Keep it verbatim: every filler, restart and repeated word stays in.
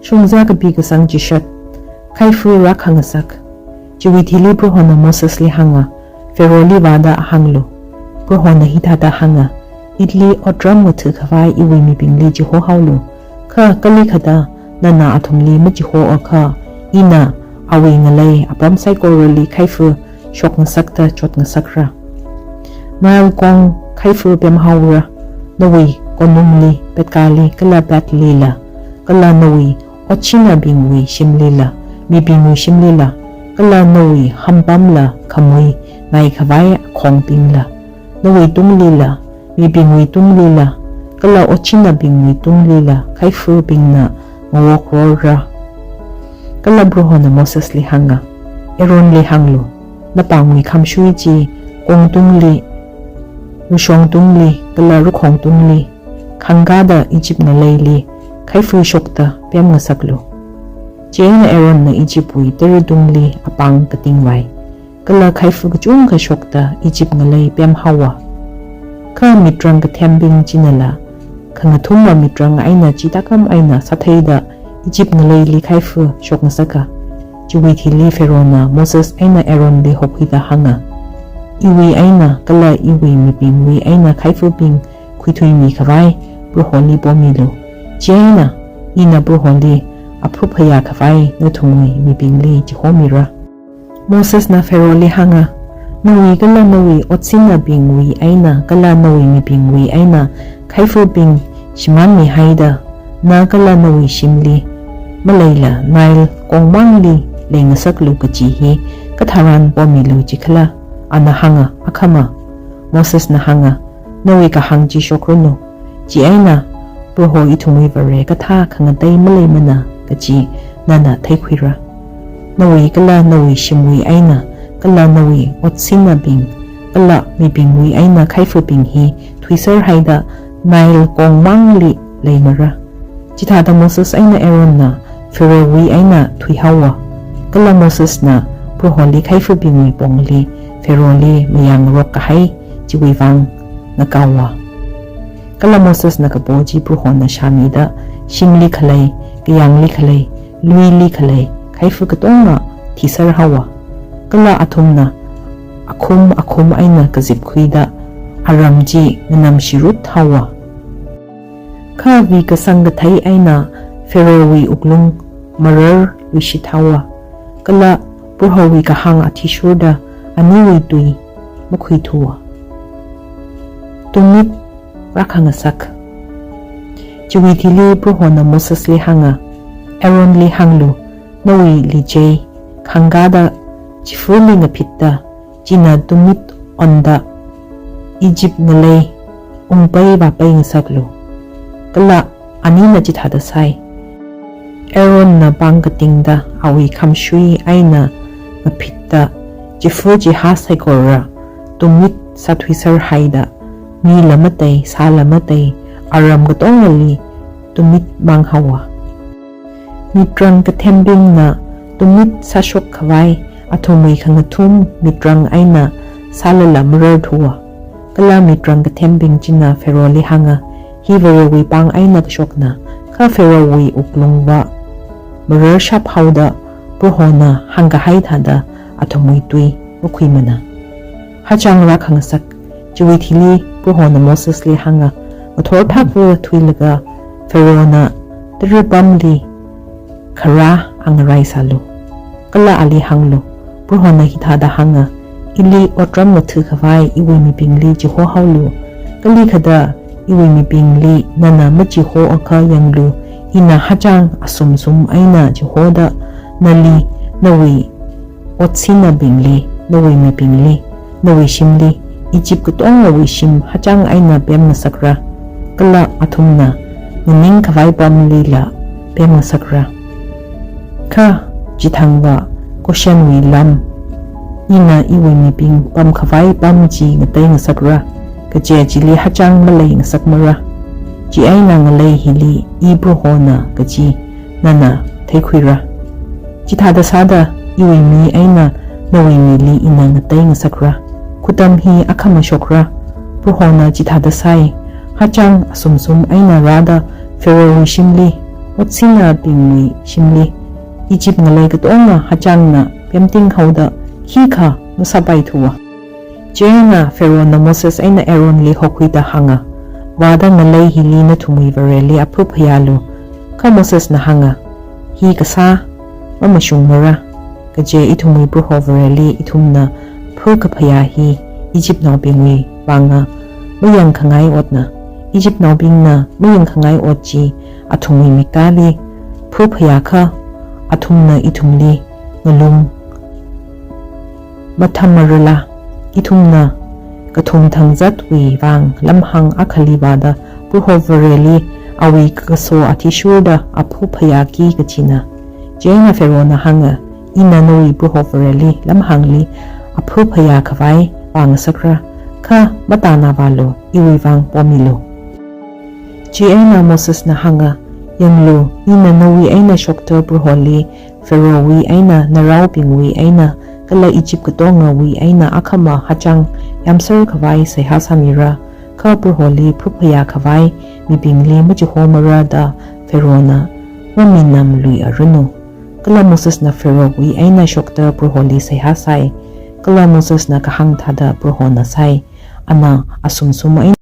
Shongza kapi kasang chishat. Khaifa rākhangasak. Chiwui thili Prohona Mosesli hānga, Pharaohli vāda hānglu. Prohona hithāda hānga, Ili otram ngatha khavai iwui mibingli chihohaolu. Kha kalikhada nana athumli machihoakha, ina awui ngalei apam saikorali khaifa shokngasakta chotngasakra. Nile kong khaifa pemhaora, nawui konungli, petkali, kala petlila, kala nawui otsinabingwui shimlila, mibingwui shimlila, kala nawui hampamla khamui ngai khavai akhongbingla, nawui tunglila, mibingwui tunglila, kala otsinabingwui tunglila khaifabingna ngawokrora. Kala Prohona Mosesli hānga, Aaronli hānglu, napāngwui khamshui chi kongtungli, rashongtungli, kala rakhongtungli, khangkāda Egypt ngaleili khaifa shokta pemngasaklu. Chieina Aaronna Egyptwui tara tungli apāng katingvai, kala khaifa kachungkha shokta Egypt ngalei pemhaowa. Kha mitrang kathembing chinala khangathumva mitrang eina chi tākam eina sātheida Egypt ngaleili khaifa shokngasaka. Chiwui thili Pharaohna Moses eina Aaronli hokhuida hānga, Iwui eina kala iwui mibingwui eina khaifabing khuithuimi khavai Proholi pomilu. Chieina ina Proholi aphuphayā khavai nathumwui mibingli chihomira. Mosesna Pharaohli hānga, Nawui kala nawui otsinabingwui eina kala nawui mibingwui eina khaifabing shimānmihaida, na kala nawui shimli maleila Nile kongmangli leingasaklu kaji hi katharan pomilu jikhala? Ana hānga, Akhama. Mosesna hānga, Nawui kahāng chi shokranu. Chieina Proho ithumwui Vare kathā khangatei maleimana kaji nana theikhuira. Nawui kala nawui shimwui eina kala nawui otsinabing kala mibingwui eina khaifabing hi thuiserhaida Nile kongmangli leimara. Chithāda Moses eina Aaronna Pharaohwui eina thuihaowa. Kala Mosesna Proholi khaifabingwui pongli Pharaohli mayāngarok kahai chiwui vang ngakaowa. Kala Mosesna kapo chi Prohona shāmida, shimli khalei, kayāngli khalei, luili khalei khaifa katonga thiserhaowa. Kala athumna akhum akhum eina kazipkhuida aram chi nganamshirut haowa. Kha vikasang kathei eina Pharaohwui wuklung mararluishit haowa, kala Prohowui kahāng athishurda aniwui tui makhuithuwa. Tumit rākhangasak. Chiwui thili Prohona Mosesli hānga, Aaronli hānglu, Nawui lichei khangkāda chifali ngaphitta, china tumit onda Egypt ngalei ungpai vāpai ngasaklu. Kala anina chithāda sāi. Aaronna pāng katingda awui khamshui eina ngaphitta chifa chiha saikora tumit sāthuiserhaida, mila matei, sāla matei, aram katongali tumit manghaowa. Mitrang kathembingna tumit sāshok khavai athumwui khangathum mitrang eina sālala mararthuwa. Kala mitrang kathembing china Pharaohli hānga, Hi Varewui pāng eina kashokna. Kha Pharaohwui wuklungva mararshap haoda Prohona hāngkahai thāda athumwui tui makhuimana. Hachang rākhangasak. Chiwui thili Prohona Mosesli hānga, Ngathor thakva thuilaga Pharaohna tara pamli kharā angarai sālu. Kala ali hānglu, Prohona hithāda hānga, Ili otram ngatha khavai iwui mibingli chihohaolu. Kalikhada iwui mibingli nana machihoakha yanglu, ina hachang asumsum eina chihoda nali, nawui otsinabingli, nawui mibingli, nawui shimli, Egypt katongawui shim hachang eina pemngasakra, kala athumna nganing khavai pamlila pemngasakra. Kha chithangva Goshenwui lam, ina iwui mibing pamkhavai pam chi ngatei ngasakra, kaje chili hachang malei ngasakmara. Chieina ngalei hili I Prohona kaji nana theikhuira. Chithāda sāda iwui mi eina nawui mili ina ngatei ngasakra. Khutam hi akhama shokra. Prohona chithāda sāi, Hachang asumsum eina rāda Pharaohwui shimli, otsinabingwui shimli Egypt ngalei katonga hachangna pemting haoda khikha masāpaithuwa. Chieina Pharaohna Moses eina Aaronli hokhuida hānga, Vāda ngalei hili nathumwui Vareli aphu phayālu. Kha Mosesna hānga, Hi kasā mamashungmara, kaje ithumwui Proho Vareli ithumna phu kaphayā hi Egyptnaobingwui vanga mayangkhangai otna. Egyptnaobingna mayangkhangai ot chi athumwui mikkali phu phayākha, athumna ithumli ngalung mathamarala? Ithumna kathumthang zatwui vang lamhāng akhali vāda Proho Vareli awui kakaso athishurda aphu phayāki kachina. Chieina Pharaohna hānga, Ina nawui Proho Vareli lamhāngli aphu phayā khavai vāngasakra, kha matānavālu, iwui vang pomilu. Chieina Mosesna hānga, Yanglu, ina nawui eina shokta Proholi Pharaohwui eina naraobingwui eina kala Egypt katongawui eina akhama hachang yāmser khavai seihā sāmira, kha Proholi phu phayā khavai mibingli machihomara da Pharaohna maminamluiaranu. Kala Mosesna Pharaohwui eina shokta Proholi seihā sai, kala Mosesna kahāng thāda Prohona sai, ana asumsum eina